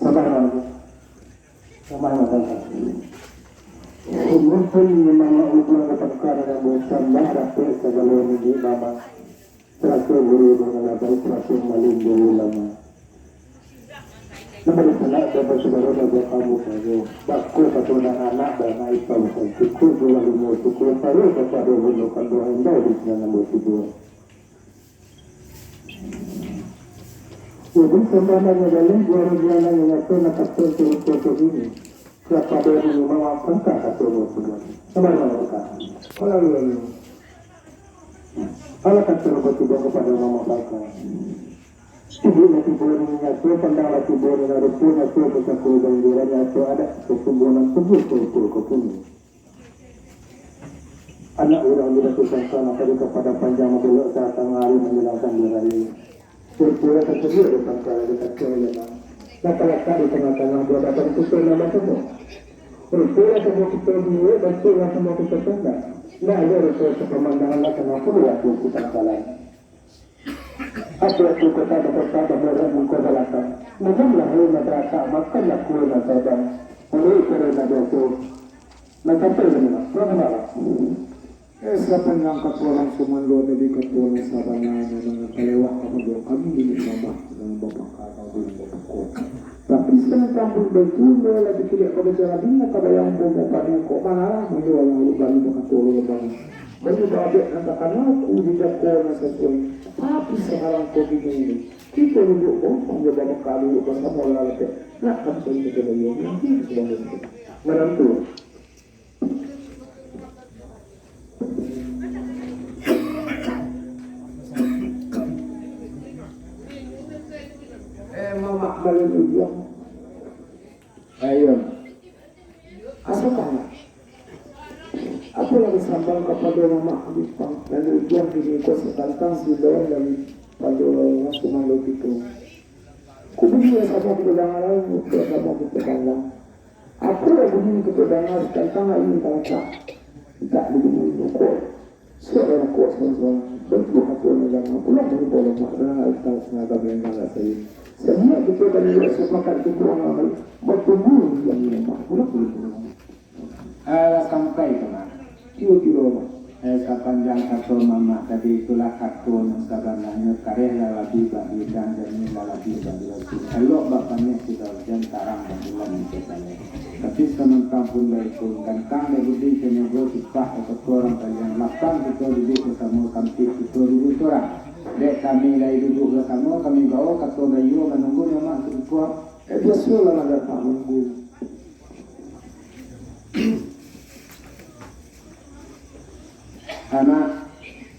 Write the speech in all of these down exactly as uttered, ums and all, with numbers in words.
Sabar, Bang. Sabar, Bang. Sungguahpun mamak Ujuang batangka nan batambah rapek sagalo niniak mamak. Sarato guru nan baik, sarato malin guru ulama. Nan bari sanak dan basudaro nan bakamu kayo, bako kato nan anak bana ipau sacukuik bulan limo cukuik, paruik kapado bundo kanduang indak di sinan ambo tibo. Jadi, sambah nan nyo baleh, juaro jualan nan nyato, nan kato cerito ko ini. Kapado niniak mamak, angkek kato nyo tibo. Sambah nan angkek. Kalau lalu, alah kato ko tibo kapado mamak bangka. Tibo lah tibo nan nyato, pandang lah tibo nan rupo, nyato pusako banjir, nyato adat satubuah nan tubuah ko kini. Anak urang di Batu Sangka, maka di kapada panjang mabelok, satangah ari manjalang sambuik raya. Rupo lah tasadiak di pangka, di kaca ulama. Lah talatak di tangah-tangah buah batang kito nan basamo. Rupo lah samo kito buek, baco lah samo kito pandang. Lah ado rupo sapamandangan, lah samo pulo wakatu kita jalan. Ati-ati kota bakota, bamuruik muko balakang. Minumlah aia nan baratak, makanlah kue nan sadang. Muruik kue nan biaso. Nan sampai ka mana? Ka mana? Eh, sapanjang kato urang sumando tadi, kato nan sabananyo nan talewat kapado kami niniak mamak nan bapangka atau nan bapangko. Tapi, sadangkan pun baitu, inyo lah dikilek ka bajalan, inyo tabayang bomo padi, kok manalah inyo urang alun bali bakato lo bana. Banyak babek nan takana, ku di dako nan sasuai. Tapi sakarang ko kini ini, kito duduak ko, sambil babakak duduak basamo lah lapek. Nak kan cari kito lagi, nanti kito bangun. Manantu. Eh, mamak balun ujuang. Ayo. Asa tanya. Apo nan disambang kapado mamak di pang-, nan di ujuang kini ko satantang silawan daripado urang sumando kito. Kubini nan samo kito danga, nan samo kito pandang. Apo nan bunyi kito danga satantang aia nan talatak? Indak dibunyi rokok. Suok rokok surang-surang. Bantuak apo nan danga. Pulang dari pulau mak danga, indak sangaja balenggang lah sayo. Sadiak kito ka liwat sapakat kito urang ramai, batunggu di dalam rumah. Pulang dari pulau mak. Alah sampai ka ma? Tibo-tibo, Mak. Eh, sapanjang kato mamak tadi, itulah kato nan sabananyo, kareh lah labiah bak diidang, janiah lah labiah bak dibaso. Elok bak paniang sudah ujan, tarang bak bulan di kepala. Tapi samantang pun baitu, gantang dek budi ka nyogo, cupak dek kato urang paliang, lapang kito duduak basamo, kampik kito duduak surang. Dek kami lai duduak basamo, kami bao kato baiyo, manunggu nyo Mak sakutiko. Eh, biasolah lah datang manunggu. Anak,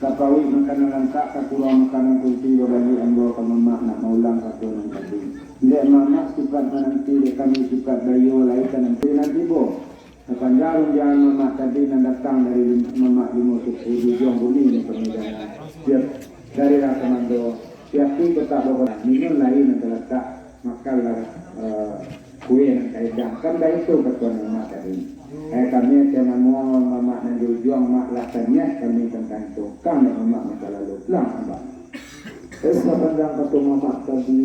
ka pauik makanan lantak, ka kuruang makanan kunci, babaliak ambo ka mamak nak maulang kato nan tadi. Dek mamak sipaik mananti, dek kami sipaik baiyo, lai ka nanti nan tibo. Sapanjang rundiangan mamak tadi nan datang dari lim-, mamak limo suku di ujuang bumi nan kami danga. Siap dari rang sumando, siapi kotak bakotak, minun lai nan talatak. Makanlah, eh, kue nan ka idang. Kan baitu kato mamak tadi. Eh, kami ati namo mamak nan di ujuang, mak lah taniat kami tantang itu. Kan dek mamak masa lalu. Pulang, Abah. Eh, sapanjang kato mamak tadi,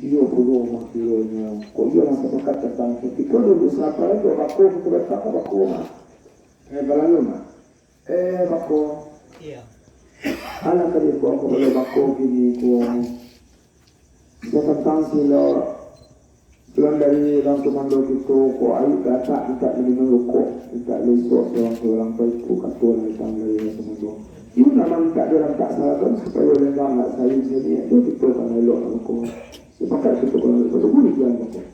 iyo pulo mah kironyo. Kok iyo lah sapakat tantang itu. Kito dulu sapai, dek bako, kito datang ka bako, Mak. Eh, balalu, Mak. Eh, bako. Iyo. Anak tadi bako, bako kini ko. Satantang silo, pulang dari rang sumando kito ko, aia ka atak, mintak minum rokok, mintak lisok surang-surang, baitu kato nan datang dari rang sumando. Iyo nan mintak di rang tak salah kan, supayo lenggang nak sayun sini, itu kito kan elok nak rokok. Sapakat kito kan elok, betul bulik jalan rokok.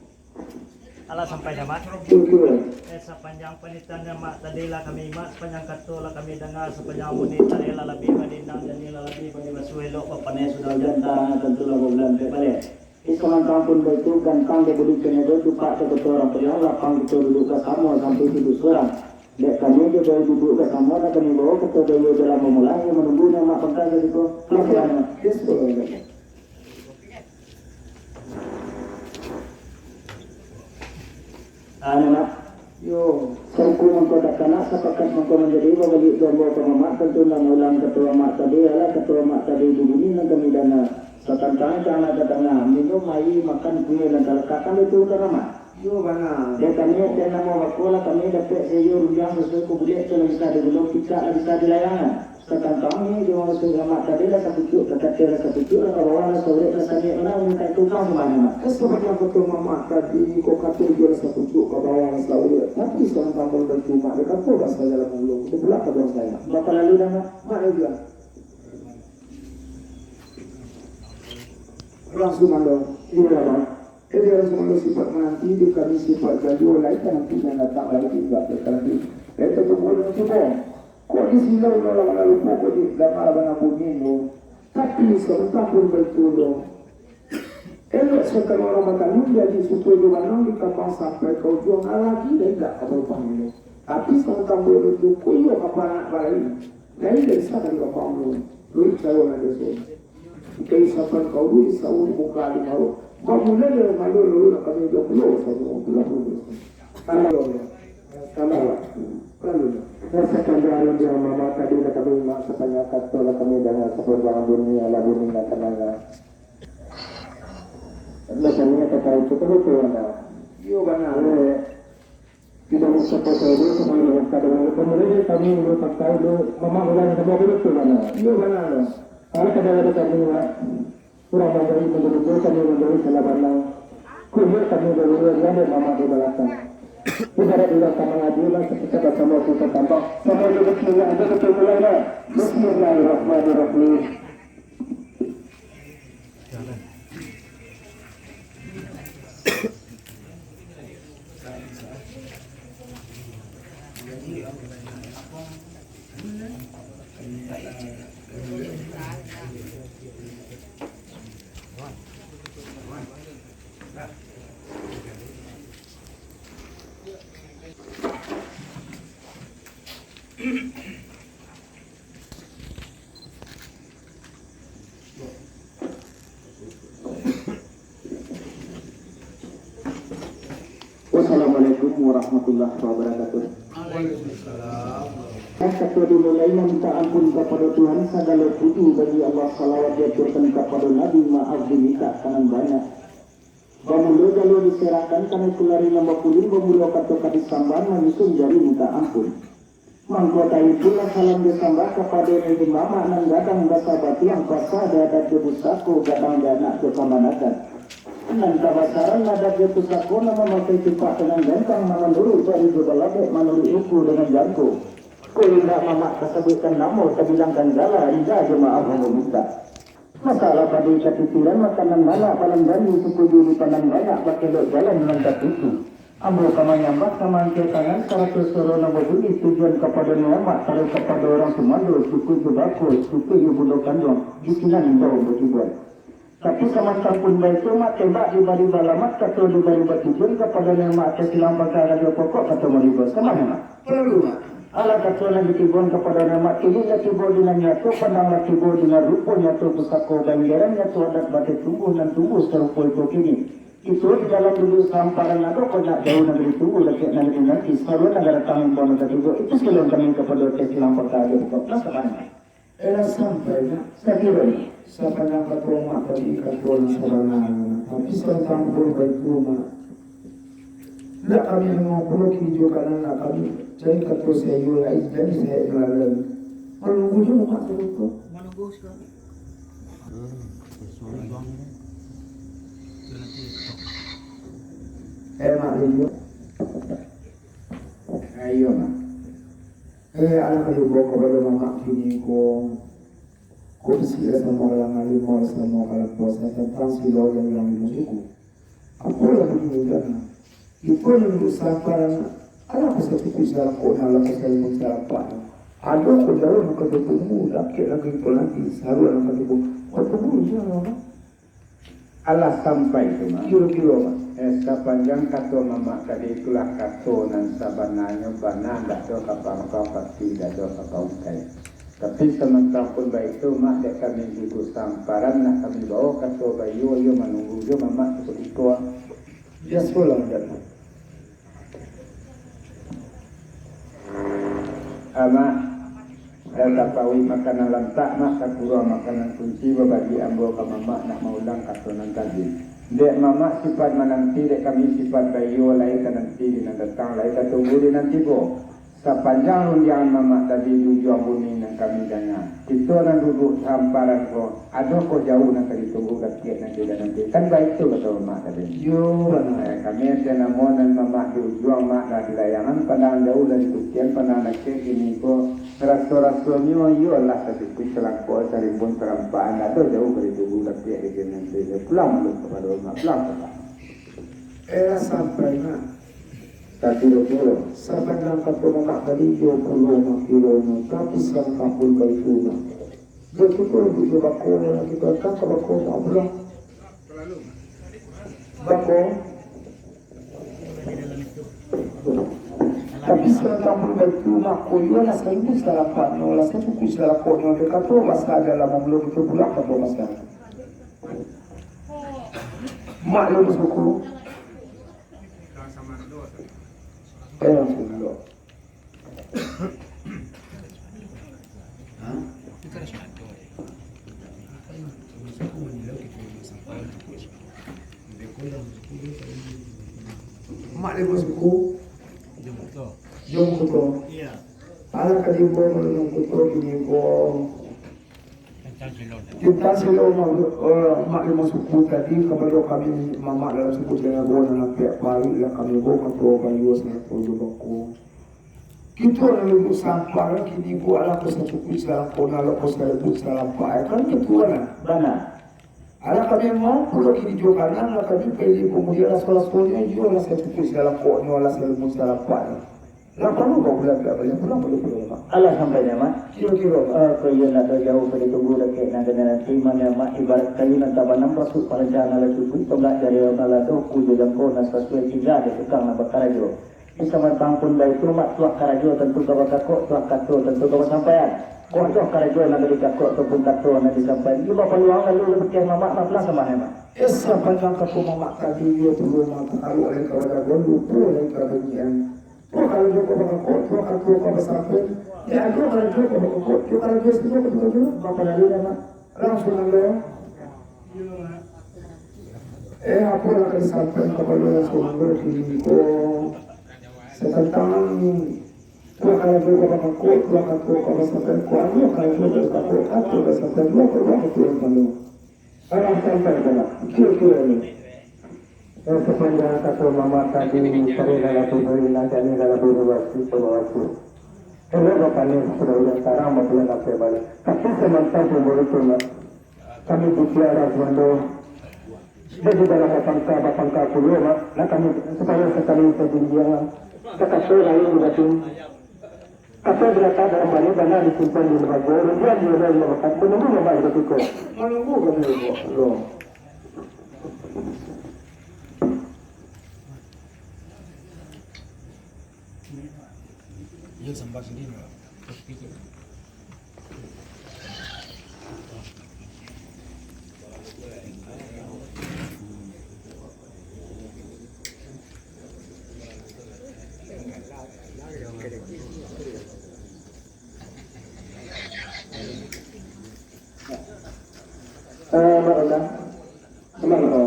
Alah sampai dah, Mak? Betul. Eh, sapanjang panitahan Mak tadi lah kami, Mak, sapanjang kato lah kami danga, sapanjang bunyi tadi lah labiah bak diidang, janiah lah labiah bak dibaso, elok bak paniang sudah ujan, tarang tantu lah bak bulan, dek baleh. Di samantang pun baitu, gantang dek budi ka nyogo, cupak dek kato urang paliang, lapang kito duduak basamo, sampai tibo surang. Dek kami jo baiyo duduak basamo, nak kami bao kato baiyo dalam mamulang, nan manunggu nyo Mak bangka jadi ko. Lakuan, Mak. Yes, Mak. Anu, Mak. Yo. Sarupo mangko dakanak, sapakat mangko manjadi, babaliak jo ambo ka mamak, tantu nan maulang kato mamak tadi, alah kato mamak tadi, di bumi nan kami danga. Satantang itu anak tatangga, minum aia, makan kuih nan talakak, kan itu utama. Iyo, bana. Dek kami, dek namo bako lah kami dapek saiyo rundiang sasuai ko bulek tu lah bisa digulung, picak lah bisa dilayangkan. Satantang ni, di mangasuik mamak tadi lah sapucuak, kakato lah sapucuak, lah ka bawah lah saurek, lah saniak lah mintak tumpang sumbangan, Mak. Eh, sabana kato mamak tadi, ko kato juo lah sapucuak, ka bawah lah saurek. Tapi satantang mun baitu, Mak, dek apo basa jalan mulu? Itu pulo ka bawah saya. Bapa lalu dah, Mak? Mak dah bilang. Urang sumando, iyo lah, Bang. Jadi urang sumando sifat mananti, di kami sifat janji, lai tananti nan datang, lai tingga, lai tananti. Lai tatunggu, lai tatubo. Kok di silo ulo lah bana lupo, kok di danga lah bana bunyi lo. Tapi sabanta pun baitu lo. Elok sakali urang batanun, jadi suko jo banang dikambang sampai ka ujuang, alah lai indak ka barubah lo. Tapi sabanta pun baitu, ko iyo ka paranak balai. Lai indak bisa ka dikambang lo. Duit caro nan biaso. Ikan isapan kaulu, isawu buka di maru. Bamulo dari malu, lalu nak kami dua puluh, satu dua puluh, dua puluh. Tambah, tambah, tambah. Lalu, rasa tambah alam di mama tadi, dah kami mak sapanjang kato, lah kami danga sapanjang bunyi, alah bunyi nak tanang. Lah kami kata itu kan itu, nah. Iyo, bana. Eh, Tidak bisa pakai dulu, sebelum kada boleh. Kemudian kami dulu pakai dulu, memang ulang semua dulu tu, bana. Iyo, bana lo. Kalau kada ada kami, Mak, kurang memberi, menurut kami memberi salah bana. Kunyit kami dulu, dia ada mamak di balakang. Ibarat ulang sama ngadi lah, sekitar sama kita tambah. Sama juga sini ada betul mulai lah. Bismillahirrahmanirrahim. Wassalamualaikum warahmatullahi wabarakatuh. Waalaikumsalam. Kato dimulai maminta ampun kapado Tuhan, sagalo puji bagi Allah, salawat diaturkan kapado Nabi, maaf diminta ka nan banyak. Bamulo jalua diserahkan, kanai kulari nan bapulin, bamulo kato ka disambah, manyusun jari minta ampun. Mangko taimpullah salam jo sambah kapado niniak mamak nan gadang basa batiang, pasa di adat jo pusako, gadang di anak jo kamanakan. Nan kabasaran adat jo pusako nan mamakai tipak dengan gantang, nan manuruik jari jo balabek, manuruik uku dengan jangko. Ko indak mamak tasabuikkan namo, tabilangkan gala, indak jo maaf ambo mintak. Masalah padi katitiran, makanan manak balam jani, suku diri pandang banyak, bakelok jalan nan katuju. Ambo ka manyambah, ka maangkek tangan, sarato suaro nan babunyi, tujuan kapado niniak mamak, taruih kapado urang sumando, suku jo bako, suku jo bundo kanduang, di sinan imbau bakibuan. Tapi samantang pun baitu, Mak, tembak dibari baalamat, kato dibari batujuan, kapado niniak mamak, tasilang pangka rajo pokok, kato mariba. Samah, Mak? Paralu, Mak. Alah kato nan ditimbun kapado niniak mamak, kini lah tibo di nan nyato, pandang lah tibo di nan rupo nyato, pusako banggeran nyato, adat bateh tumbuah nan tumbuah sarupo iko kini. Itu di dalam duduk samparan ado, kok nak jauah nan ditunggu, dakek nan dinanti, saruan nan datang imbau nan katigo. Itu sakilan kami kapado tasilang pangka rajo pokok. Nah, sampai, Mak. Eh, lah sampai, Mak. Sakiro ni. Sapanjang kato Mak tadi, kato nan sabananyo, Mak. Tapi satantang pun baitu, Mak. Ndak kami hango pulo kiri jo kanan, ndak kami cari kato saiyo lai, jadi saya melalui. Manunggu jo Mak tu. Manunggu sekarang. Eh, Mak, iyo. Eh, iyo, Mak. Eh, alah maimbau kapado mamak kini ko, ko bisi lah samo ka langa, limau lah samo ka lapo, satantang silo nan ilang limo suku. Apolah bunyi undang? Iko nan duduak samparan, alah pasal tipi salangkok, alah pasal limau salapak. Ado ko jauah nan ka tatunggu, dakek lagi ko lagi, saruan nan ka tibo. Ko tunggu, iyo, Mak. Alah sampai tu, Mak. Kiro-kiro, Mak. Eh, sapanjang kato mamak tadi, itulah kato nan sabananyo, bana, ndak ado ka pangkau, pasti ndak ado ka paungkai. Tapi samantang pun baitu, Mak, dek kami jugo samparan, nak kami bao kato baiyo, iyo manunggu jo mamak sakutiko. Biasolah, Mak. Amak, datang Awik makanan lantak, Mak, takuruang makanan kunci, babagi ambo ka Mamak nak maulang kato nan tadi. Dek Mamak sifat mananti, dek kami sifat baiyo, lai tananti di nan datang, lai tatunggu di nan tibo. Sapanjang rundiangan Mamak tadi di ujuang bumi nan kami danga, kito nan duduak sahamparan ko, ado ko jauah nan ka ditunggu dakek nan ka dinanti. Kan baitu kato Mamak tadi. Yo, bana. Eh, kami ati namo nan Mamak di ujuang, Mak lah di layangan, pandangan jauah lah di kucian, pandangan dakek kini ko, raso-rasonyo iyolah sasukuik salangkok, sarimbun sarampaan, ado jauah ka ditunggu dakek nan ka dinanti. Pulang dulu kapado Mamak, pulang, pulang. Eh, sampai, Mak. Takiro-kiro. Sapanjang kato Mamak tadi, iyo pulo, Mak, kironyo, tapi sampai pun baitu, Mak. Baitu pulo, baitu bako, Mak, kito datang ka bako, Mak, pulang. Bako. Tapi sampai pun baitu, Mak, ko iyo lah saribu salapanyo, lah sasukuik salangkoknyo, dek kato basa dalam mulo kito pulang, kato basa. Mak, iyo basuku. Eh, langsung dulu. Hah? Mak limo suku. Jom Kuto. Alah ka diimbau malunun Kuto kini ko. Tantang silo, Mak, eh, Mak Limo Suku tadi, kapado kami Mamak dalam suku Cengago nan ampek paruik lah kami ko, kato Bayu sarato jo Bako. Kito nan duduak sahamparan kini ko, alah ko sasukuik salangkok, alah ko saribu salampaan, kan kito lah. Bana. Alah kami mau pulo kini jo kanan, alah kami pilih pamudi, alah salah-salahnya, iyo lah sasukuik salangkoknyo, alah saribu salampannyo. Lah, paralu ka bulan ka baliak pulang, baliak pulang, Mak. Alah sampai nyo, Mak. Kiro-kiro. Eh, ko iyo ndak ado jauah ka ditunggu, dakek nan ka dinanti, mano, Mak, ibarat kayu nan tabanam, rasuak paranjang nan lah cukuik, tonggak jari nan lah doh, kujo jangko nan sasuai, tingga dek tukang nan bakarajo. Di samantang pun baitu, Mak, tuah karajo tantu ka bakakok, tuah kato tantu ka basampaian. Kok tuah karajo nan ka dikakok, ataupun kato nan disampaian, iyo bapaluang lalu ka bakeh Mamak, Mak, pulang ka mano, Mak? Eh, sapanjang kato Mamak tadi, iyo pulo, Mak, takalua lai ka badagon, lupo lai ka banyian. Tuah karajo ka bakakok, tuah kato ka basampaian. Dek ado karajo ka bakakok, tuah karajo siko ka bakakok, bapa lalu dah, Mak. Langsung ando. Eh, apo nan ka disampaian kapado nan saumur kini ko? Satantang tuah karajo ka bakakok, tuah kato ka basampaian, ko ado karajo ka bakakok, kato ka basampaian, dua ko dua kato nan ando. Alah sampai bana, kiro-kiro ni. Eh, sapanjang kato Mamak tadi, parilah labuah barilah, janiah lah labuah bawasi, bawasi. Elok bapaniang sudah ujan tarang, bapulang ampek baliak. Tapi samantang pun baitu, Mak, kami titiah arah sumando. Jadi dalam bapangka, bapangka pulo, Mak, nak kami supayo sakali tajinjiang, kakato lain di batin. Kato binatang dalam bana-bana disimpan di lembago, rujuan di lembago, menunggu Mamak di batiko. Menunggu kami, Allah. Iyo, sambah sini, Mak. Eh, Mak Roda. Mak Roda.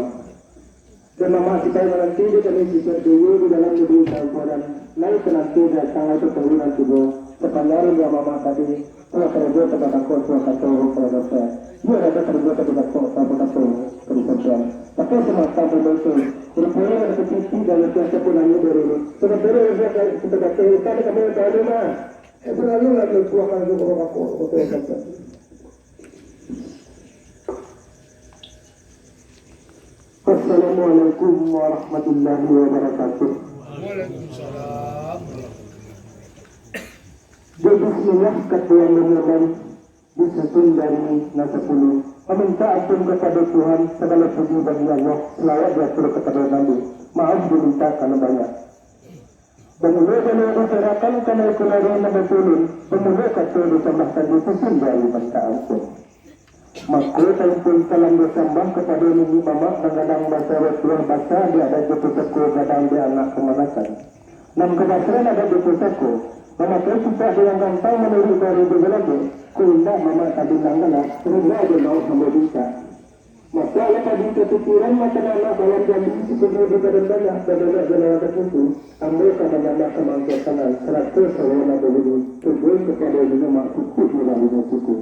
Dan Mamak sipayo mananti, dek kami sisir dulu di dalam negeri Sangkodan. Lai tananti datang, lai tatunggu nan tibo. Sapanjang rundiang Mamak tadi, tuah karajo ka bakakok, tuah kato ka basampaian. Iyo, ado karajo ka bakakok, tuah kato ka basampaian. Tapi samantang pun baitu, ruponyo nan katiti dalam tiang sapulang ni dari ni. Sementara rudiak dari kita datang, kita ada kami yang tahu, Mak. Eh, berlalu lah dia tuah karajo ka bakakok, tuah kato ka basampaian. Assalamualaikum warahmatullahi wabarakatuh. Waalaikumsalam. Bismillah, kato nan bamulo, disusun dari nan sapuluah. Maminta ampun kapado Tuhan, sagalo puji bagi Allah, salawat diatur kapado Nabi, maaf diminta kalau banyak. Bamulo bana disarakan kana iko nari nan batulun, bamulo kato disambahkan, disusun dari minta ampun. Mako, taimpun salam basambah kapado niniak mamak nan gadang basa, batuah basa di adat jo pusako, gadang di anak kamanakan. Nan kabasaan adat jo pusako, Mamakai cipek dengan gantang manuruik dari di Balando, kok indak mamak ka bilang galo, ringan jo lauik ambo bincang. Masalah padi kapikiran makanan anak dalam jambi, sisudah di badan banyak, dan anak jalan ada pintu, ambo ka manambah kamangkosangan, sarato sawana babunyi, tujuan kapado minyo mak suku, minyo suku.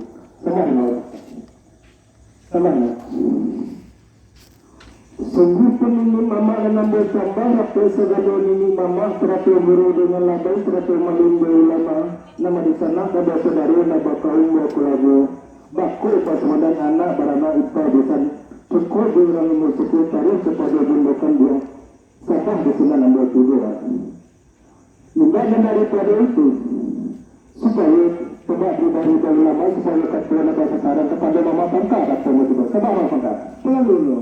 Sambah mah. Sambah mah. Sungguahpun niniak mamak nan ambo sambah, ratok sagalo niniak mamak, sarato guru dengan labai, sarato malin jo ulama, nan badunsanak, basaudaro, nan bakaum, bakulago, bako pasabadan anak baranak ipa bisan, cukuik di urang inyo suku, taruih kapado bundo kanduang, sambah di sinan ambo tibo. Indak nan daripado itu, supayo coba pribadi ulama, supayo kato nan basasaran kapado mamak pangka, kato musuh. Coba mamak pangka. Selalu lo.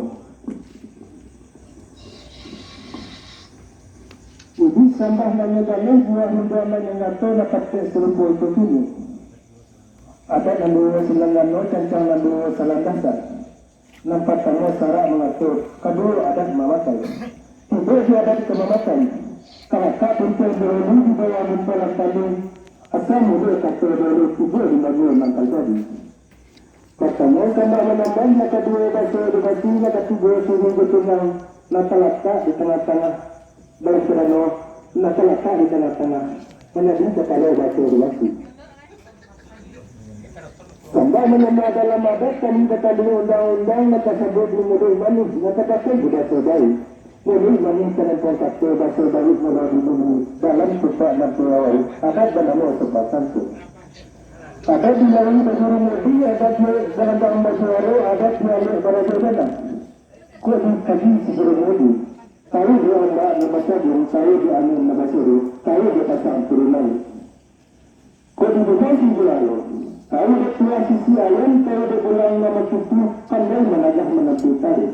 Ubi sambah nan nyo dameh, buah rinduan nan nyo nyato, nan patek sarupo itu kini. Adat nan duo silang gano, cancang nan duo salang dasar. Nan partamo sarak mangatur, kaduo adat mamakai. Tibo di adat ka mamakai, kalakak punto dahulu di bawah muko nan tali, asa mulo kato dahulu tibo di bangunan nan tajadi. Partamo sambah manambah, nan kaduo baso dibasi, nan katigo siriah jo tunang, nan talatak di tangah-tangah. Dalam karano, nan talatak di tangah-tangah, manjadi kapalo baso dibasi. Sambah manambah dalam adat kami, batali undang-undang, nan tasabuik di muluik manih, nan takatai di baso baik. Muluik manih panampuan kato, baso baik mulo di bumi, dalam supak nan piawai, adat banamo supak santun. Adat di lauik bajuru mudi, adat di galandang basuaro, adat di alek barajo danam. Kok di kaji sijuru mudi, tahu di ombak nan basabun, tahu di angin nan basiru, tahu di pasang turun naik. Kok di bukasi juaro, tahu dek tuah sisi alam, tahu dek bulang nan matutu, pandai managah manampi tarik.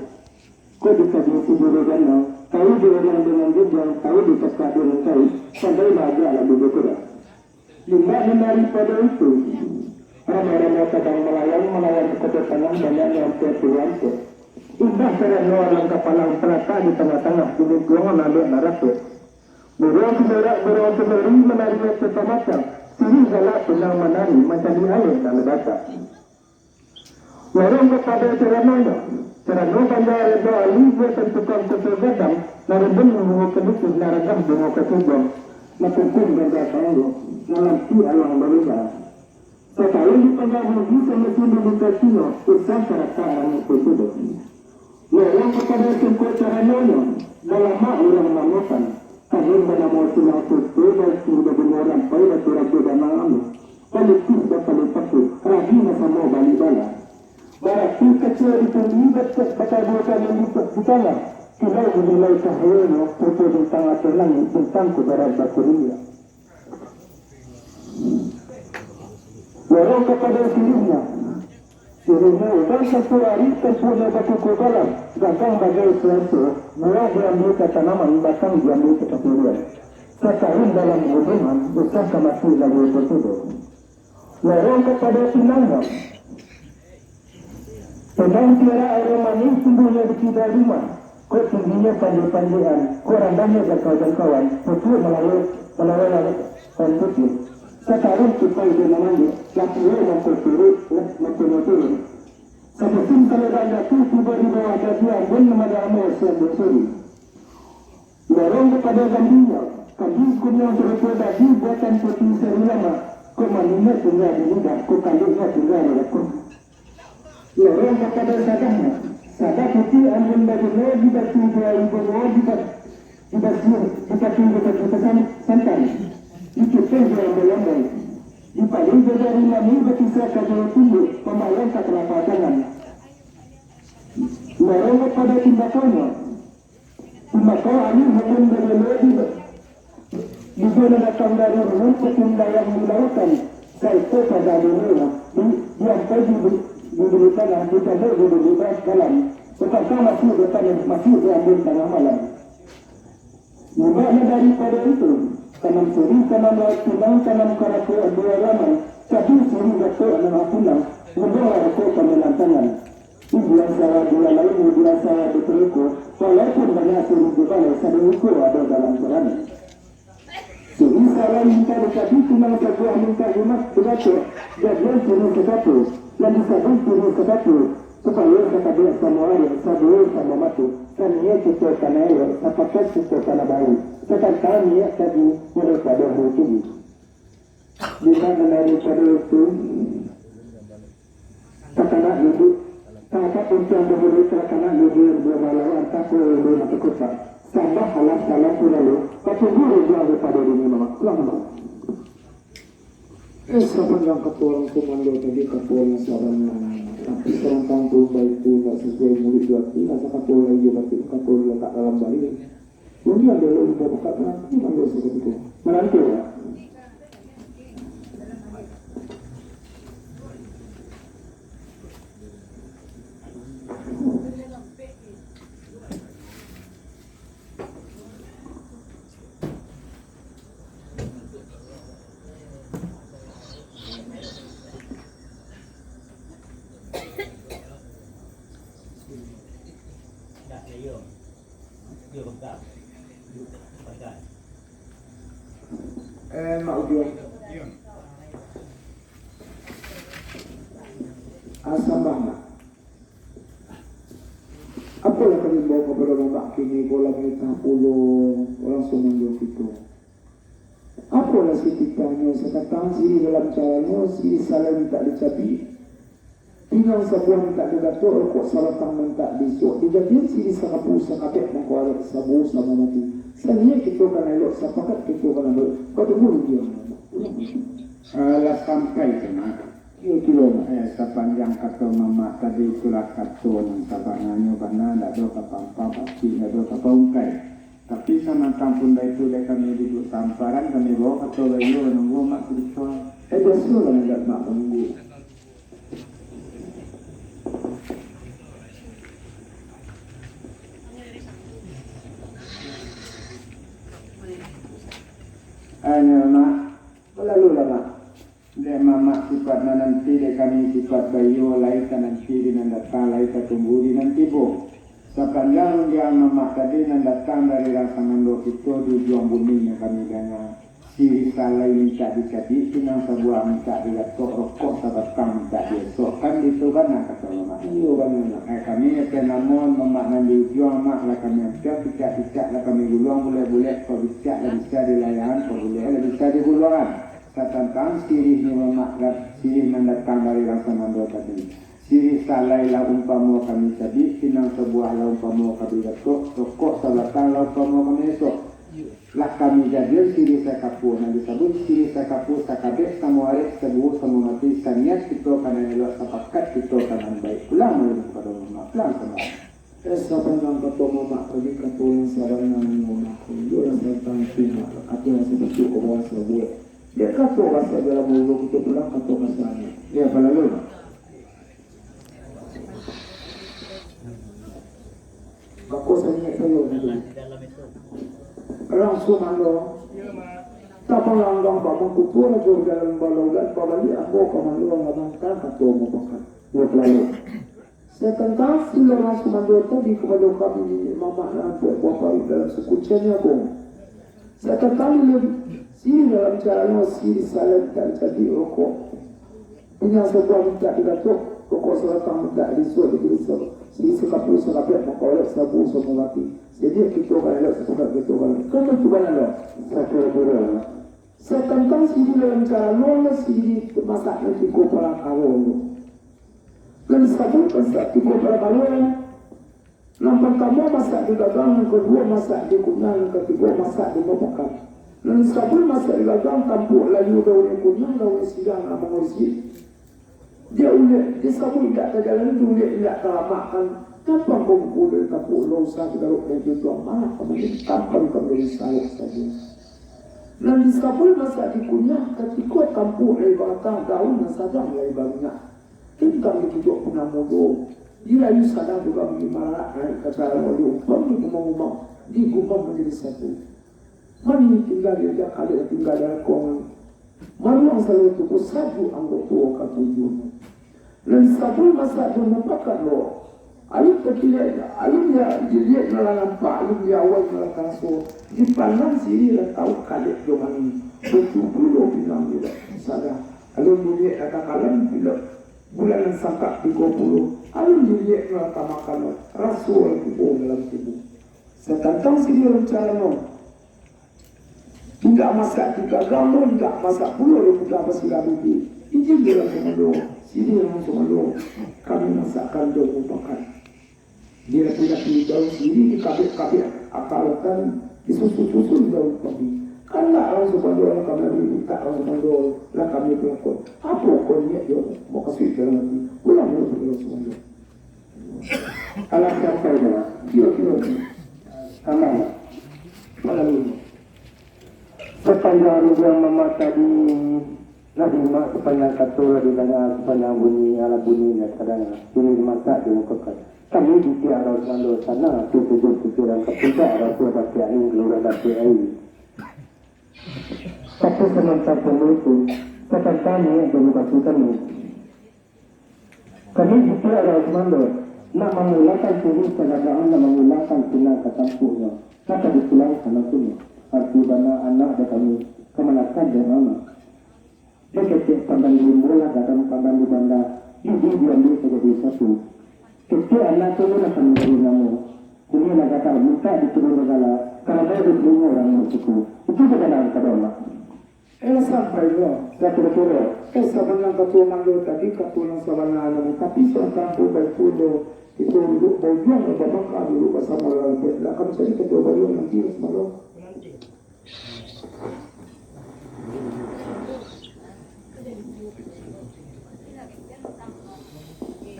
Kok di kaji sijuru ganang, tahu di urang dengan ginjang, tahu di cakak dengan kaik, pandai maagak lalu bakuda. Indak nan daripado itu, ramo-ramo sadang malayang, malayang di koto tangah, banyaknyo ampia puluah ampia. Indak karano alang kapalang talatak di tangah-tangah, di lingkuang nan alek nan rapek. Buruang sinorak, buruang sinori, manarinyo tanpa macam, sirih galak pinang manari, mancari alek nan labatak. Lorong kapado caranonyo, carano banda redo alih, buatan tukang koto gadang, nan rimbun bungo ka lukih, nan ragah bungo ka kijang, nan kungkung ganja ka anggo, nan lampi alang babeda. Satahun di panggang bumi, samusim di lingkar Cino, usah karatak langik pun tibo. Lorong kapado tungkok caranonyo, balamak urang namokan. Kain banamo silang tutu, batu babungo rampai, batu rajo damang amuah. Palutuih bapalih paku, ragi nan samo balik bala. Barati kaca di tuli, bat-, batabuah kain di, di tangah. Kilau bunilau cahayonyo, rupo bintang ateh langik, bintang kubaran bakuriak. Lorong kapado sirihnyo. Sirihnyo udan satu ari, tampuhnyo bakuku galam, gagang bagai suaso, buah diambiak ka tanaman, batang diambiak ka patirian. Satahun dalam gunuangan, usah ka mati lagi pun tibo. Lorong kapado pinangnyo. Pinang piara aia manih, tumbuahnyo di kida rumah. Kok tingginyo panjek-panjekan, kok randahnyo jangkau-jangkauan, putuak malawai, malawai langik nan putiah. Satahun kipai jo nan manjek, lah tuo mangko turun, lah mangko turun. Samusim kalau dak jatuah, tibo di bawah dadi ambun, nan manamo siang suri. Lorong kapado gambinyo, kambing kunuang sarupo dadi, buatan putih sari lamak, kok manihnyo tingga di lidah, kok kaliknyo tingga di lakuah. Lorong kapado sadahnyo, sadah putih ambun baguno, dibasuah jo aia bungo, diba-, dibasuah, dipatuah jo batu pasan-, santan, dicupeh jo amboi-amboi, dipalih jo jari manih, bakisa ka jari tunduak, mambayang ka talapak tangan. Lorong kapado timbakonyo, Timbako alih hamun babelo di, di nan datang dari ruhun, patimbayang di lautan, saiko pada dunia, di, diampai di, di, di bulu tangah, dicabek di bulu da-, dalam, batangka masuak di tanah, masuak di ambun tangah malam. Nibak nan daripado itu, tanam suri, tanam lauk pinang, tanam karako di alaman, cabi suri gatok nan apunang, gunuang arako pamenantangan. Ibuan sawah di lalai, ibuan sawah di tariko, walaupun banyak suri di balai, sadang iko ado dalam jalan. Isa lain mintak dikaji, pinang sabuah mintak dimakan, dibaco, jadian sirih sakapo, nan disabuik sirih sakapo, supayo sakabek samo arek, sabuo samo mati, saniaik kito ka nan elok, sapakat kito ka nan baiak, satantang niaik kaji, nan daripado mungkin. Di nan daripado itu, Takanak duduak, tangkap untuang babulik, takanak duduak, duduak malawan, tako duduak mati kutak. Sambah alah salam tu lalu, patunggu rujuang daripado dini mamak. Pulang, mamak. Eh, sapanjang kato urang sumando tadi, kato nan sabananyo, tapi sarantang tu baitu, indak sasuai muluik jo ati, lah sakato lai jo batin, kato dilatak dalam bari. Kemudian dia lalu babuka menanti, manggil sakutiko. Menanti, ya. Eh, Mak Ujo. Asam banget. Apolah kami bawa kapado mamak kini, ko lah mangitah pulo urang sumando kito. Apolah sititahnyo, satantang sirih dalam calano, sirih salai mintak dicabik, pinang sabuah mintak digatok, rokok sabatang mintak diisuak, dijadian sirih sakapu sakabek mangko arek, sabuo samo mati. Saniaik kito ka nan elok, sapakat kito ka nan baiak. Patunggu rujuang. Alah sampai tu, Mak. Iyo tu lo, Mak. Eh, sapanjang kato mamak tadi, itulah kato nan sabananyo bana, ndak ado ka pampang, pasti ndak ado ka paungkai. Tapi samantang pun baitu, dek kami duduak saamparan, kami bawa kato baiyo, manunggu Mak sadikit. Eh, biaso lah, Mak, Mak manunggu. Ayo, Mak. Balalulah, Mak. Dek mamak sipaik mananti, dek kami sipaik baiyo, lai tananti di nan datang, lai tatunggu di nan tibo. Sapanjang rundiang mamak tadi nan datang dari rang samando kito di ujuang bumi nan kami danga, sirih salai mintak dicabik, pinang sabuah mintak digatok, rokok sabatang mintak diisok. Kan bitu bana kato mamak? Iyo, bana. Eh, kami atas namo mamak nan di ujuang, Mak, lah kami ampiang picak-picak, lah kami guluang bulek-bulek, kok picak lah bisa dilayaan, kok bulek lah bisa diguluangan. Satantang sirihnyo mamak, sirih nan datang dari rang samando tadi. Sirih salai lah umpamo kami cabik, pinang sabuah lah umpamo kami gatok, rokok sabatang lah umpamo kami isok. Lah kami jadian sirih sakapo nan disabuik, sirih sakapo sakabek samo arek, sabuo samo mati, saniat kito ka nan elok, sapakat kito ka nan baiak. Pulang malam kapado mamak, pulang sambah. Eh, sapanjang kato mamak tadi, kato nan sabananyo, Mak. Iyo lah, satantang tu, Mak, kato nan sabuik, kato nan sabuik. Dek kato basa dalam ulu kito pulang kato kasarnyo. Iyo, balalu. Bako saniaik sayo tadi. Rang sumando. Tamalanggang bamangkuto, rajo bajalan balaulan, babaliak ambo ka Maluang, lah mantang kato mupakat. Iyo, balalu. Satantang sirih rang sumando tadi kapado kami niniak mamak nan ampek buah paruik dalam suku Caniago. Satantang sirih dalam calano, sirih salai mintak dicabik, rokok pinang sabuah mintak digatok, rokok sabatang mintak diisuak, dijadian sirih sakapu sakabek mangko arek, sabuo samo mati. Saniaik kito ka nan elok, sapakat kito ka nan baiak. Kan baitu bana lo? Satantang sirih dalam calano, sirih masak nan tigo parakaro lo. Nan disabuik masak tigo parakaro. Nan partamo masak di gagang, nan kaduo masak di kuniang, nan katigo masak di mupakat. Nan sabuik masak di gagang, tampuak layu daun kuniang, daun siriang nan mangurisi. Dek ulek disabuik indak tajalani, dek ulek indak talamakkan. Tampang ko buku dari tampuak, lah usah digaruk dari tutuang, malah ka manjadi tampang ka manjadi sayok sajo. Nan disabuik masak di kuniang, katiko tampuak lai bagatah, daun nan sadang lai baminyak. Tantang dikituak punah mudo, dirayu sadang juga mangimaranak, naik ka calano, diumpang digumang-gumang, digumang manjadi satu. Mani tingga di aja, kalek tingga di alakong. Maruang salo tu ko sajuak anggo tuo ka tujuh. Nan sabuik masak jo mupakat lo, Alun takilek, alun ya diliek nan lah nampak, alun di awan nan lah taraso, dipandang siriah lah tau kadek jo manih, batua pulo pinang jo dak sadar. Alun diliek lah takalam pilek bulan nan sangkak tigo puluah, alun diliek nan lah tamakan, raso lah tibo dalam tubuah. Satantang siriah rancana, indak masak di gagang doh, indak masak pulo di kuda basirah bibia. Ijin jo lah sumando, siriah nan sumando, kami masakkan jo mupakat. Dirapi-rapi daun siriah, dikabek-kabek akarakan, disusun-susun daun padi. Kandak urang sumando lah kami bari, mintak urang sumando lah kami palakon. Apo ko niat jo mukasuik dalam ati? Pulang dulu ka urang sumando. Alah sampai lah, kiro-kiro. Aman. Malam ini. Sapanjang rundiang mamak tadi, lah dimak, sapanjang kato lah didanga, sapanjang bunyi, alah bunyi lah tadanga. Kini dimasak, dimukakan. Kami di tiang urang sumando sana, tu tujuh pikiran ka puncak, urang tua dapek angin, kaluruan dapek aia. Tapi samantang pun itu, satantang niat jo mukasuik kami. Kami di tiang urang sumando, nak mamulakan siriah sagadang, nak mamulakan pinang ka tampuaknyo, nak ka dipulangkan langsung. Arati bana anak dek kami, kamanakan dek mamak. Dek ketek pandan di limbo lah gadang pandan di banda, didi diambiak ka jadi satu. Ketek anak tu lah kami bari namo. Kini lah gadang mintak diturun bagala, karano diterimo urang basuku. Itu sagadang kado amak. Eh, sampai juo. Lah kiro-kiro. Eh, sabananyo kato Mando tadi, kato nan sabananyo, tapi sakarang tu batua lo, kito duduak baujuang, babangka duduak basamo dalam pihak belakang, jadi kato baliau nanti lah samalam.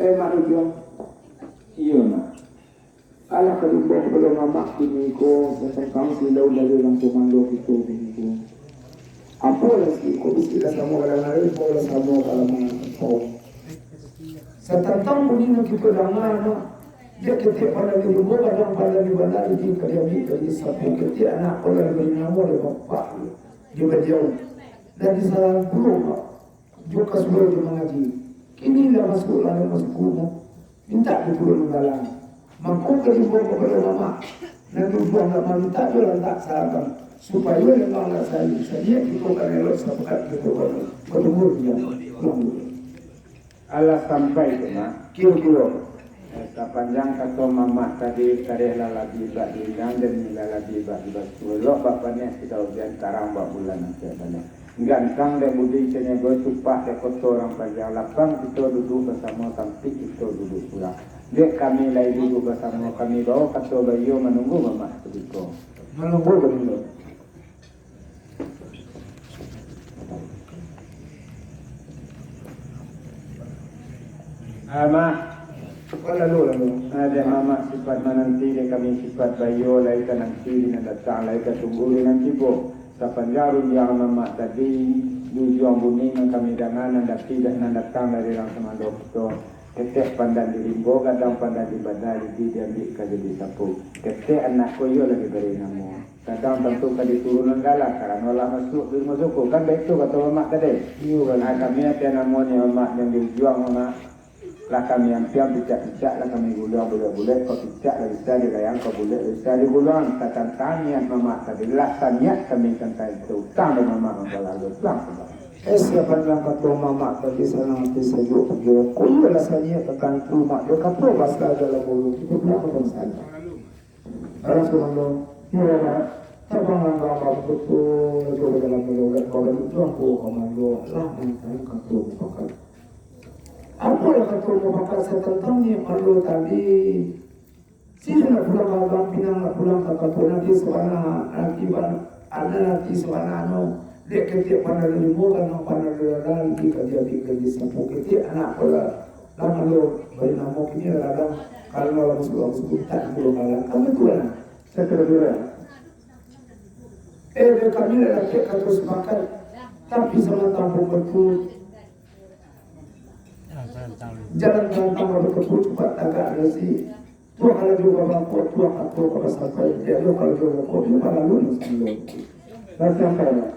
Eh, Mak Rujuang. Iyo, Mak. Alah ka diimbau kapado mamak kini ko, satantang silau dari urang tumando kito kini ko. Apolah si ko bisi lah samo gadang, imbau lah samo ka lamah ko. Satantang bunyi nan kito danga, Mak, dek ketek pandan di limbo, gadang pandan di banda, didi ka diambiak ka jadi sapu, ketek anak ko lah dibari namo dek bapak di Badiau. Dari salang pulo, Mak. Jo ka surau jo mangaji. Kini lah masuak lah masuak kumo. Mintak dipulun dalam. Mangko ka diimbau kapado mamak. Nan tujuah nak mamintak jo lantak saragam. Supayo lemang lah sari. Sadiak kito ka elok sapakat kito ka batemu di pulang dulu. Alah sampai tu, Mak. Kiro-kiro. Eh, sapanjang kato mamak tadi, kareh lah labiah bak diundang, dan lah labiah bak dibasuah. Elok bak paneh sudah ujan, tarang bak bulan ampek baleh. Gantang dek budi Caniago, cupak dek koto urang Panjang, lapang kito duduak basamo, tampik kito duduak pulang. Dek kami lai duduak basamo, kami bao kato baiyo manunggu mamak sakutiko. Manunggu baiyo. Ah, Mak. Lalu, lalu. Ah, dek mamak sifat mananti, dek kami sifat baiyo, lai ka nanti di nan datang, lai ka tunggu di nan tibo. Sapanjang rundiang mamak tadi, di ujuang bunyi nan kami danga, nan dapek, nan datang dari urang sumando kito. Ketek pandan di limbo, gadang pandan di banda, didi diambiak ka jadi sapu. Ketek anak ko iyo lah dibari namo. Gadang tantu ka diturunkan gala, karano lah masuak di rumah suku. Kan baitu kato mamak tadi? Iyo, kan. Ah, kami ampia namo ni mamak, nan di ujuang mamak. Lah kami ampiang picak-picak, lah kami guluang bulek-bulek, kok picak lah bisa dilayang, kok bulek lah bisa diguluang. Satantang niat mamak tadi, lah saniat kami tantang itu. Utang dek mamak mangko lalu pulang. Eh, sapanjang kato mamak tadi, sanang ati sajuak pikiran. Ko iyolah saniat tatantu, Mak, dek kato basa dalam mulut, kito pulang ka bangsa. Alah, sumando, iyo, Mak. Tabang langgang babuto, jo bajalan malogat, babaliak jua ko ka Mando, lah mantang kato mupakat. Apolah kato mupakat satantang niat Mando tadi? Siriah nak pulang ka Agang Pinang, nak pulang ka kampuang, nanti sabana, nanti ban-, anak nanti sabananyo, dek ketek pandan di limbo, gadang pandan di banda, didi ka diambiak ka jadi sapu, ketek anak ko lah, lah Mando bari namo, kini lah gadang, karano lah masuak, lah masuak, tak pulo malam. Kami tu lah. Sakiro-kiro. Eh, dek kami lah dapek kato sapakat, tapi samantang pun baitu, jalan tarantang lah batampuah, cupak tagak lah si. Tuah kalau juo ka bangkok, tuah kato ka basampai, dek lo kalau juo ka bangkok, juo ka lalu lah sampai. Lah sampai lah.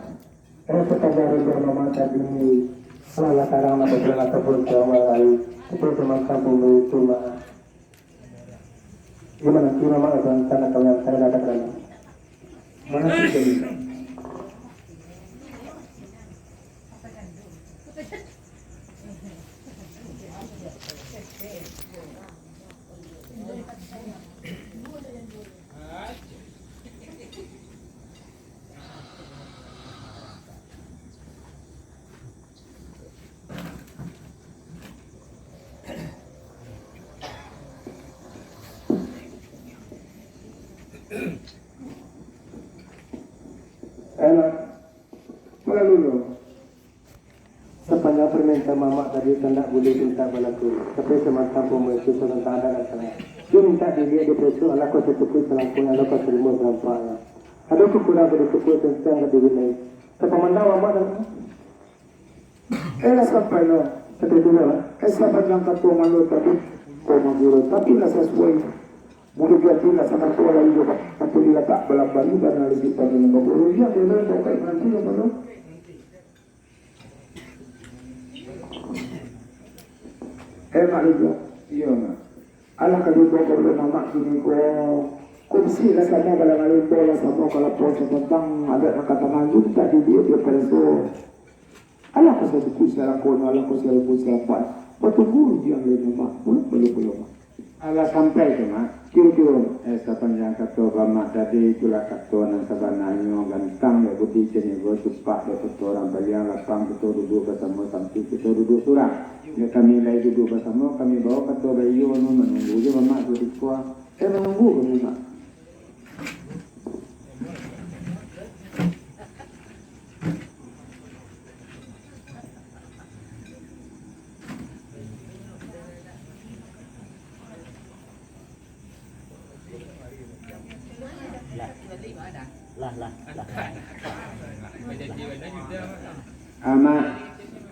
Rasa panjang rundiang mamak tadi, alah tarang nak bajalan ataupun ka awal ari, tapi samantang pun baitu, Mak. Di mana, di mana, Bang? Tanah kau yang saya katakan. Mana sih tadi? Enak. Malalu lo. Sapanjang parmintaan mamak tadi, kandak buliah mintak balaku. Tapi samantang pun itu, samantang ada datang. Dia mintak diliek, dipareso, alah ko satukuik salangkuang, alah ko salimbun salampaknyo. Ado kakurang ka ditukuik, tantang ka dibilai. Sapamandang mamak tadi. Eh, lah sampai lo. Sampai dulu lah. Eh, sapanjang kato malo tadi, ko maguru. Tapi lah sasuai. Mungkin dia tu lah sangat tua lagi juga. Tapi dia tak balambangi dan lagi panjang maguru. Yang dia lah tak kayak nanti yang mana? Eh, Mak Lijo. Iyo, Mak. Alah, ka diimbau ka bulan mamak kini ko. Ko bisi lah samo ka langan imbau, lah samo ka lapor, samantang adat nan ka tangah, mintak diliek, dipareso. Alah, ko satukuik salangkuang, alah, ko salimbun salampaknyo. Batunggu rujuang lai, Mak. Pulang baliau pulang, Mak. Alah sampai tu, Mak. Kiro-kiro. Eh, sapanjang kato Bamak tadi, itulah kato nan sabananyo, gantang dek budi caniago, cupak dek kato urang paliang, lapang kito duduak basamo, sampik kito duduak surang. Dek kami lai duduak basamo, kami bao kato baiyo, anu, manunggu jo Bamak tu di lua. Eh, manunggu kami, Mak. Lah, lah, lah. Amak,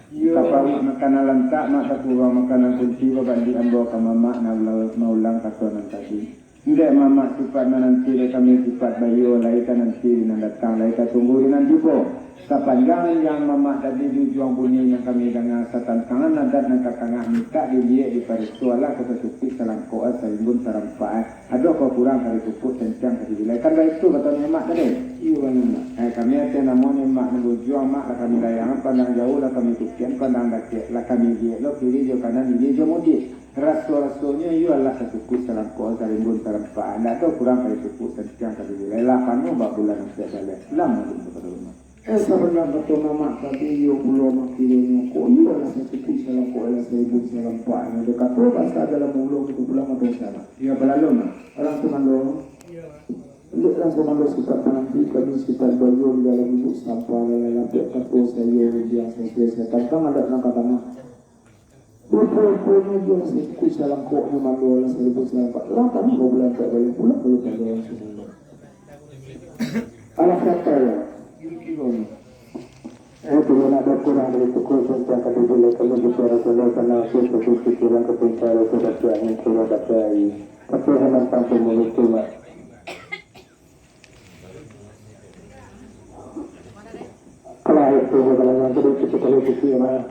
ka paruik makanan lantak, Mak, takuruang makanan kunci, babaliak ambo ka mamak, nak ulang, maulang kato nan tadi. Indak, mamak, sipaik mananti dek kami, sipaik baiyo, lai ka nanti di nan datang, lai ka tunggu di nan tibo. Sapanjang nan mamak tadi di ujuang bunyi nan kami danga, satantangan adat nan ka tangah, mintak diliek, dipareso, alah ko satukuik salangkuang, salimbun salampaknyo. Ado ko kurang ka ditukuik, santiang ka dibilai. Kan baitu kato mamak tadi? Iyo, bana, Mak. Eh, kami ateh namo mamak nan di ujuang, Mak, lah kami layangkan pandang jauah, lah kami tukiakkan pandang dakek, lah kami liek lo kiri jo kanan, ilia jo mudiak. Raso-rasonyo iyo alah satukuik salangkuang, salimbun salampaknyo. Indak ado kurang ka ditukuik, santiang ka dibilai. Lah panuah bak bulan ampek baleh. Lah malum kapado rumah. Eh, sabananyo kato mamak tadi, iyo pulo, Mak, kironyo ko iyo alah satukuik salangkuang, alah salimbun salampaknyo. Dek kato basa dalam ulo, itu pulang kato salah. Iyo, balalu, Mak. Urang sumando. Indak, urang sumando sipaik mananti, kami sipaik baiyo di dalam iduik, sampah lah lampek kato saiyo, biaso saiyo, tantang adat nan ka tangah. Rupo-ruponyo jo lah satukuik salangkuangnyo, mando lah salimbun salampaknyo. Lah kami babulan tak baliak pulang, kalau tak ado urang sumando. Alah, kata yo. Kiro-kiro ni. Eh, tu nak ado kurang dari pukul, santiang ka dibilai, kami bicara solo, sanang ati, satu pikiran, ka pintar, ka dapat angin, ka dapat aia. Tapi hanam tampung mulut tu, Mak. Kalau ayat tu, kalau yang tadi, kita kalau kecil, Mak.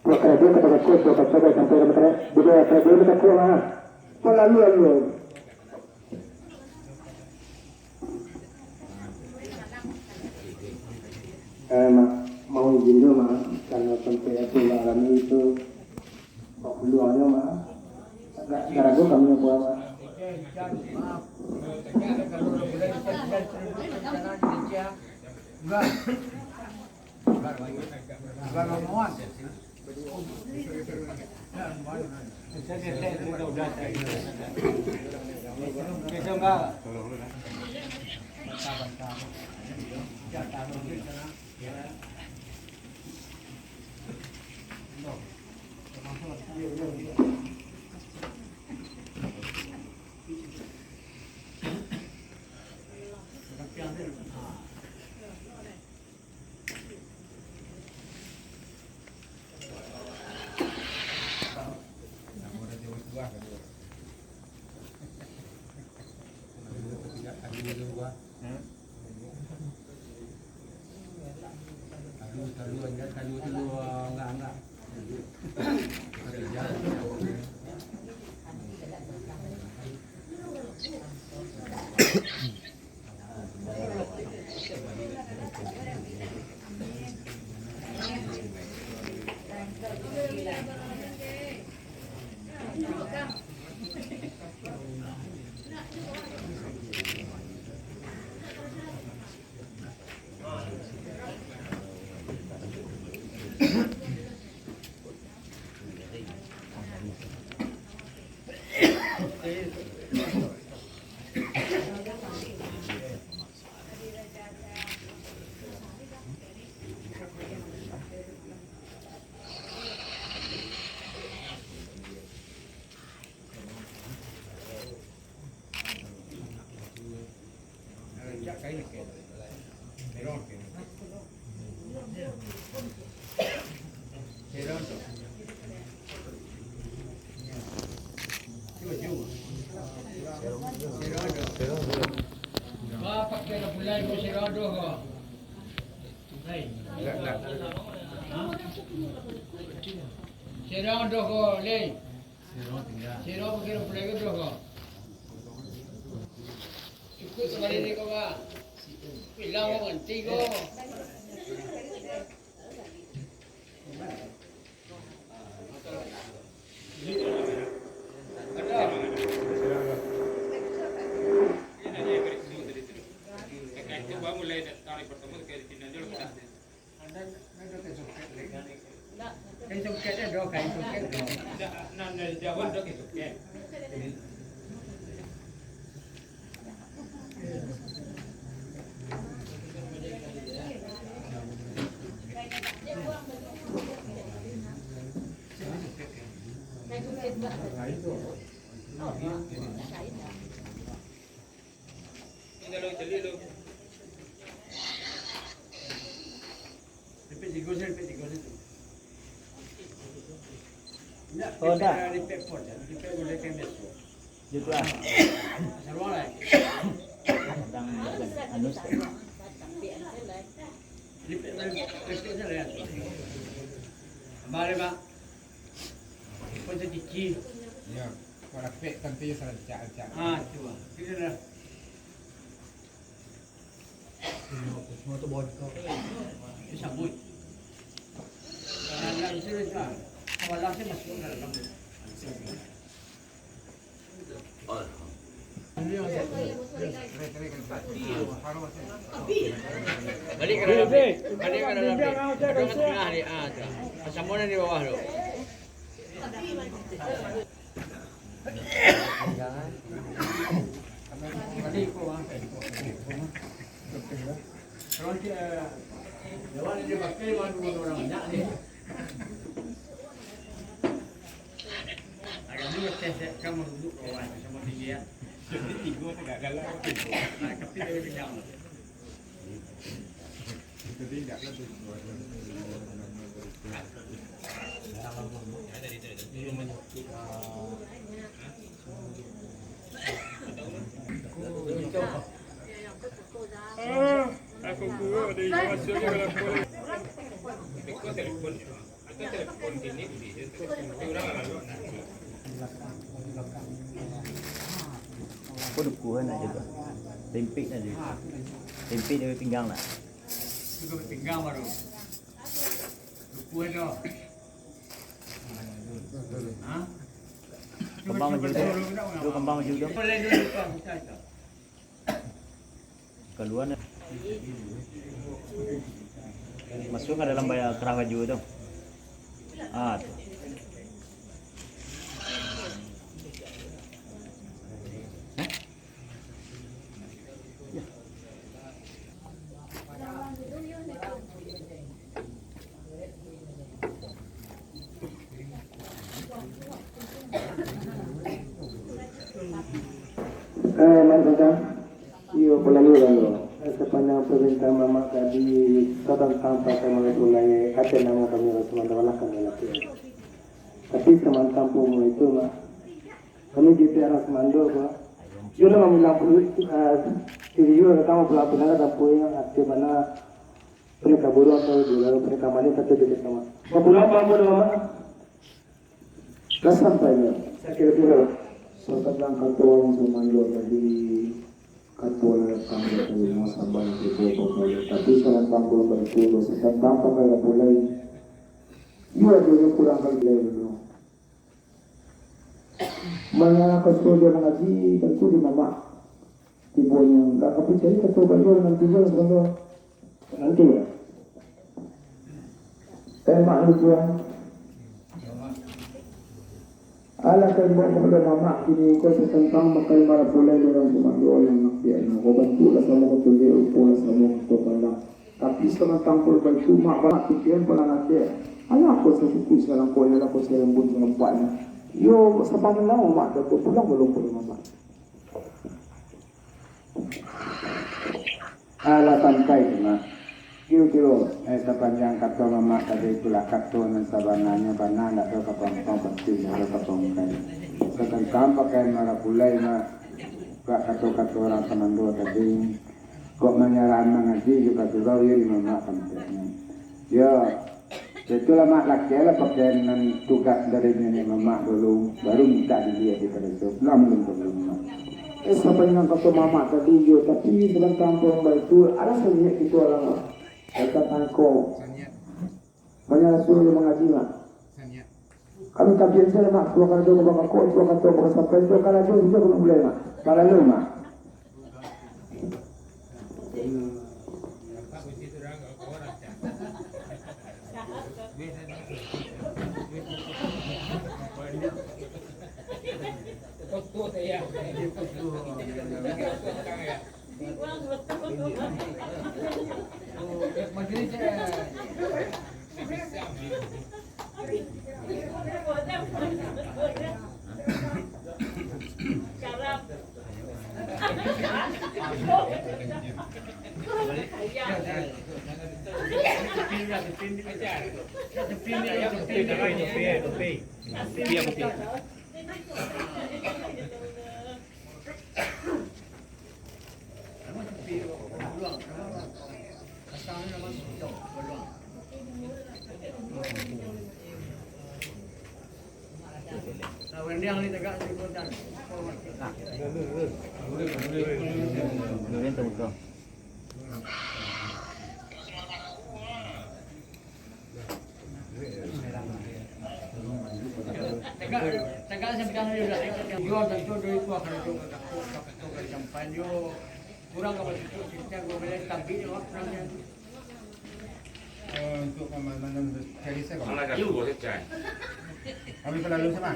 Buat karajo ka takut, buat kacau ka sampai ka matarat. Bila karajo ka takut, ha. Malalu-lalu. Eh, Mak, mau izin dulu, Mak, karena sampai aku lah rami itu, kok peluangnya, Mak, agak karajo kami apa, Mak. Enggak. Ba, pakai lah pulai ko sirah doh ko. Lai. Sirah doh ko, lai. Sirah pakai lah pulai ko doh ko. Cukuik ka baliak ko, Ba. Bilang ko manti ko. Oh, dah. Gitu lah. Tentang anu. Kembali, Pak. Kau cuci. Ya, kau rapek sampai salah cak-cak. Ah, tu lah. Itu dah. Semua tu bawa kau. Itu sabut. Kalau nak itu, itu lah. Kau alam tu masuk dalam. Balik ka dalam, Bik. Balik ka dalam, Bik. Duduk tengah, Bik. Ah, tu. Samo nan di bawah tu. Ko duku kan aja tu. Tempik aja. Tempik dari pinggang lah. Itu pinggang baru. Duku tu. Ha? Kambang baju tu. Tu kambang baju tu. Boleh dulu, Pak, kita itu. Kaluan. Masuk ka dalam baya-, kerah baju tu. Ah, tu. Eh? Eh, Mak Santa, iyo, palalu lalu. Eh, sapanjang parmintaan Mamak tadi, satantang pakai malapulai, ado namo kami raso mandawalah kami laki. Tapi samantang pun itu, Mak, kami di pihak Rasmando, Pak. Iyo lah, mamilang puluh, eh, video datang, pulang-pulang datang, pulang, ati mana, punya kaburu atau di lalu, punya kamar ni, tapi di kamar. Mau pulang apa, apa, Mama? Lah sampai ni. Sakit dulu. Sokat lang kato Rasmando tadi, kato lah datang dari rumah, sabar, tibo, pokoknya. Tapi salah panggung berpuluh, setan tampak kayak mulai. Iyo, dulu kurang kali dulu. Manga ka suruah dia mangaji, tantu di mamak. Tibonyo, ndak ka picayo kato baliau nan tibo nan sono. Nanti, ya. Eh, mak lu tuan. Alah, ka imbau kapado mamak kini, ko satantang makai marapulai dengan sumando yang nak dia. Ko bantuak lah samo ko tulik, rupo lah samo ko pandang. Tapi samantang pun baitu, mak bana pikiran pun lah ngakeh. Alah, ko sasuku sarangko, alah, ko sarambun sarempaknyo. Yo, sapa manang mak, dah ko pulang balum pun mak. Alah sampai tu, Mak. Kiro-kiro, eh, sapanjang kato Mamak tadi, itulah kato nan sabananyo, bana ndak ado ka pampang, pasti ndak ado ka pangkai. Satantang pakaian marapulai, Mak, kak kato-kato urang sumando tadi, kok manyarahan mangaji jo ka surau, iyo di Mamak tampeknyo. Yo, Itulah, Mak, lakianlah pakaian nan tugas dari niniak mamak dulu, baru mintak diliek di pado tu. Lah, alun tu, Mak. Eh, sapanjang kato mamak tadi, iyo, tapi, satantang baitu, alah saniat kito alah, Mak. Kata tangko. Banyak suruah yang mangaji, Mak. Kami kabian sajo, Mak, suruah karajo ka bakako, suruah kato ka sampai, suruah karajo sajo ka mulai, Mak. Balalu, Mak. Tagak, tagak sampai tangan dia dah. Jual tentu duit tu akan tu, takut, takut, takut, sampai dia kurang apa tu, kita gua beli tapi dia, wak, kurang dia. Eh, untuk pemakanan cari saya, Bang. Malah kat dua, saya cari. Kami selalu sama.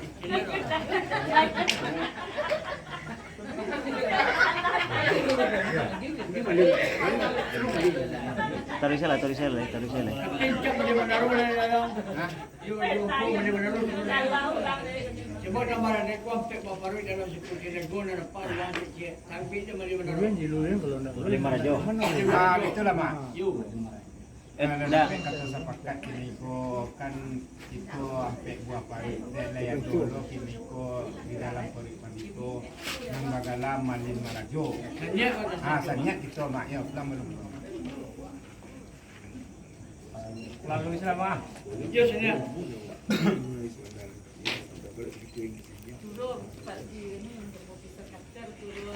Taruih salah, taruih salah, taruih salah. Hah? Lima ratus. Ah, itulah, Mak. Eh, nah, dah. Kan kata sapakat kini ko, kan kito ampek buah paruik. Dan lah yang dulu kini ko di dalam paruik kami ko, nan bagala Malin Marajo. Ah, saniat kito, Mak, yo, pulang belum? Lalu Islam, ah. Yo, saniat. Turun, Pak Ji, ini untuk mau pisah kacar, turun.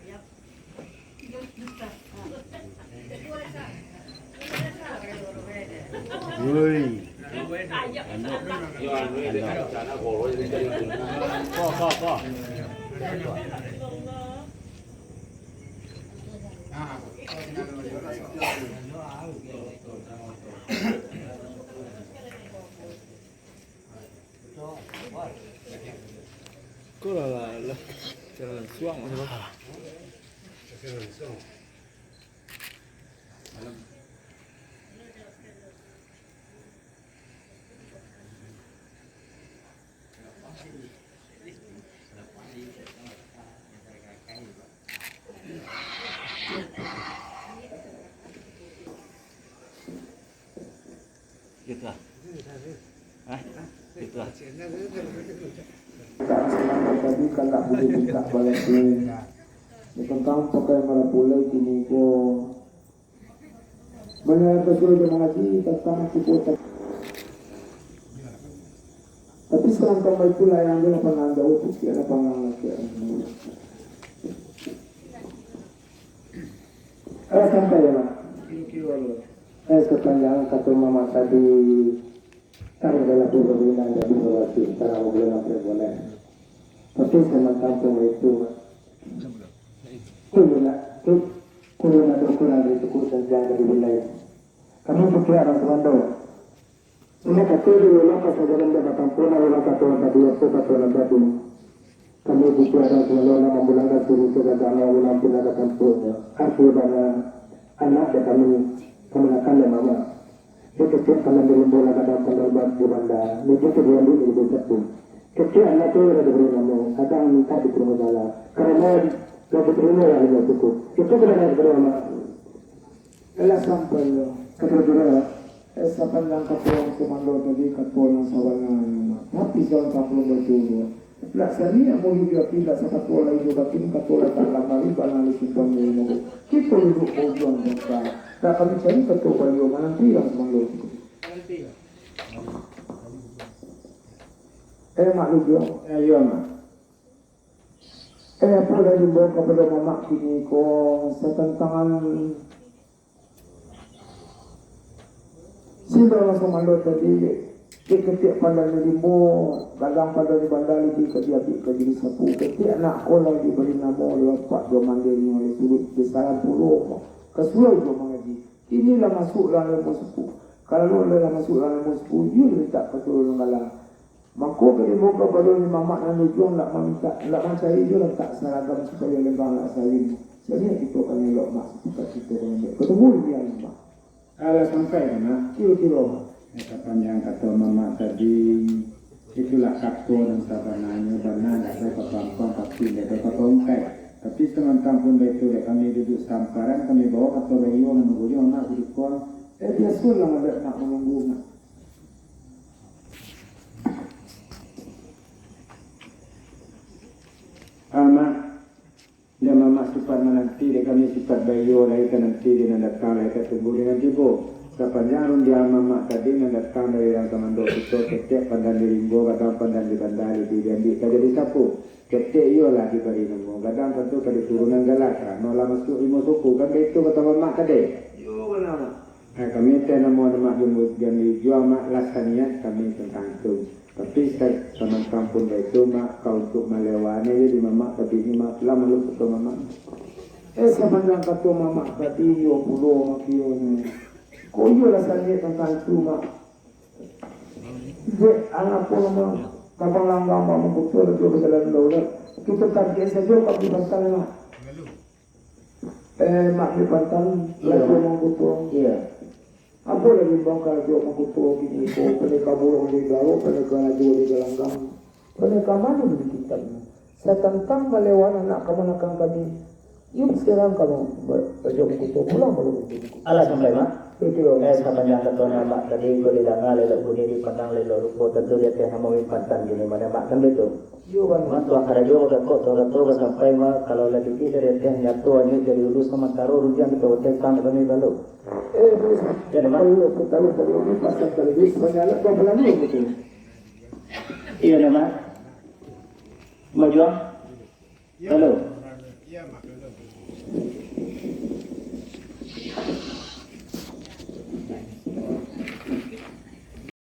Yap. Woi. Anu. Anu. Ko, ko, ko. Ko lah, lah, lah. Cara suang macam apa? Gitu ah. Hah? Gitu ah. Tadi kan nak bulih mintak balas ni. Tantang pakai marapulai kini ko. Banyak yang kasuruh jo mangaji tantang cukup. Tapi, satantang baitu lah yang ado lah pandangan jauah, putiah lah pandangan lakek. Alah sampai, yo, Mak? Kiro-kiro anu. Eh, sapanjang kato mamak tadi, kan adalah purwabinang dari Sulawesi, sekarang bulan April bulan. Tapi, satantang baitu, Mak. Kulo nak, ku-, kulo nak bakurang dari syukur sajo ka dibilai. Kami putiah urang sumando. Indak kato di ulang pasajaran dek batampuah, urang kato nan tadi, apo kato nan tadi. Kami putiah urang sumando nak mamulangkan siri sagagah urang pindah ka tampuahnyo. Arti bana anak dek kami, kamanakan dek mamak. Dek kecek pandai di limbo lah kadang pandai ba-, di banda. Dek kecek di ambiak di desa tu. Kecek anak tu lah diberi namo, kadang mintak diterimo salah. Karano Lah batarimo lah, Mak Suku. Itu kebenaran, kebenaran, Mak. Lah sampai yo. Kebenaran, kebenaran. Eh, sapanjang kato Mak Sumando tadi, kato nan sabananyo, Mak. Tapi salah satu batua. Lah saniat mulut di ati, lah sakato lai jo batin, kato lah tak lamari, bana disimpan di ilmu. Kito duduak baujuang bangsa. Lah kami cari kato baliau, mananti lah Sumando. Eh, Mak Lujo. Eh, iyo, Mak. Eh, apo lah diimbau kapado mamak kini ko, satantangan silo langsung alo tadi, dek katiak pandan di limbo, gadang pandan di banda, lidi ka diambiak ka jadi sapu, katiak anak ko lah dibari namo dek bapak jo mandeh nyo, disuruik disalam pulo ka surau jo mangaji. Kini lah masuak lah ilmu sapu, kalau lah masuak lah ilmu sapu, iyo lah mintak ka turun gala. Mako, kini moga balo ni mamak nan ujuang nak mamintak, nak mancari jo lah tak saragam supayo lenggang nak saling. Jadi, kito kan elok, Mak, sapakat kito kan elok. Ketemu di dia, Mak. Alah sampai, Mak. Kiro-kiro, Mak. Eh, sapanjang kato mamak tadi, itulah kato nan sabananyo, bana dak ado ka pangkuang, tapi indak ado ka pangkai. Tapi samantang pun baitu, dek kami duduak samparan, kami bawa kato baiyo, manunggunyo mamak dikuang. Eh, biasolah, Mak, nak manunggu, Mak. Amak, dek mamak sipaik mananti, dek kami sipaik baiyo, lai ka nanti dek nan datang, lai ka tunggu dek nan tibo. Sapanjang rundiang mamak tadi nan datang dari rang kamando kito, katiak pandan di limbo, gadang pandan di banda, lidi diambiak ka jadi sapu. Katiak iyo lah dibari namo, gadang tantu ka diturunan gala, karano lah masuak ilmu sapu, kan baitu kato mamak tadi. Iyo, bana, Mak. Nah, kami teh namo Mak Jumbo Jandi jua, Mak, lah saniat kami tantang itu. Tapi sa-, samantang pun baitu, Mak, ka untuak malewanyo jo di mamak tadi ni, Mak, lah malupo kato mamak. Eh, sapanjang kato mamak tadi, iyo pulo, Mak, iyo ni. Ko iyo lah saniat tantang itu, Mak. Dek, ang-, apo namo, tabang langgang Mak Mangkuto, lah juo bajalan daulat. Kito tagiah sajo ka Bukitantang, Mak. Eh, Mak Bukitantang, Iyo, Mak. Mangkuto. Iyo. Apo lah diimbau karajo Mangkuto kini ko, paneka burung di garo, paneka rajo di galanggang. Paneka mano di kitabnyo? Satantang malewan anak kamanakan kami. Iyo, sirang kami, ba-, Rajo Mangkuto, pulang baliak Rajo Mangkuto. Alah sampai, Mak. Itu, Mak. Eh, sapanjang kato Mak tadi, ko didanga lelok bunyi, dipandang lelok rupo, tantu di ateh namo Bukitantang kini, mano Mak kan baitu. Iyo, Bang. Mak, tuah karajo, kato, kato, kato, sampai, Mak, kalau lah titi dari ateh nyato, anyo jadi ulu samantaro, rundiang kito bateh tang kami balo. Eh, terus, Iyo, Mak. Kalau aku tahu dari ini pasal terus, banyak anak kau berani gitu. Iyo, Mak. Majuang. Halo.